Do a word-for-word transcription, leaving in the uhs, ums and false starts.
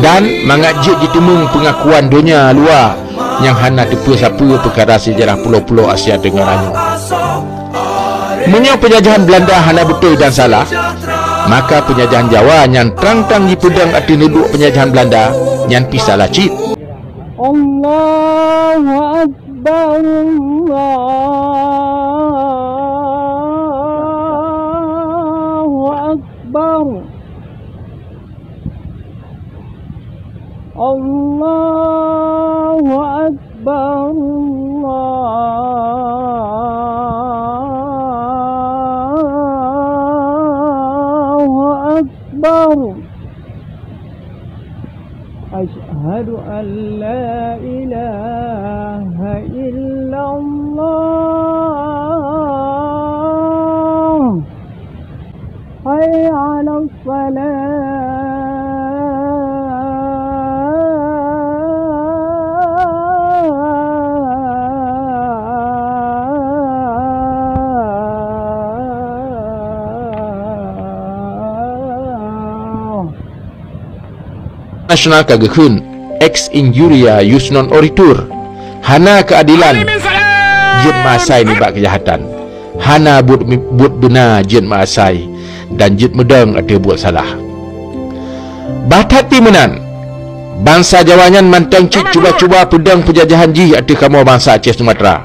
Dan mangat jeuet jiteumeung peungakuan donya luwa nyang hana teupeu-sapeue peukara seujarah pulo-pulo Asia Teunggara nyoe. Meunyoe peunjajahan Beulanda hana beutôi dan salah, maka peunjajahan Jawa nyang trang-trang jipeudong ateueh neuduek peunjajahan Beulanda nyan pih salah cit. Allahu Akbar, Allahu Akbar. Allahu Akbar, Allahu Akbar. Asyhadu an la ilaha illallah. Hayya 'alas shalah. Nasional ka geukheun, ex injuria jus non oritur, hana keuadelan jeuet meuasai nibak keujahatan. Hana buet, buet beuna jeuet meuasai dan jeuet meudong ateueh buet salah. Bah that pih meunan, bansa Jawa nyan mantong cit cuba-cuba peudong peujajahan jih ateueh kamoe bansa Aceh Sumatra.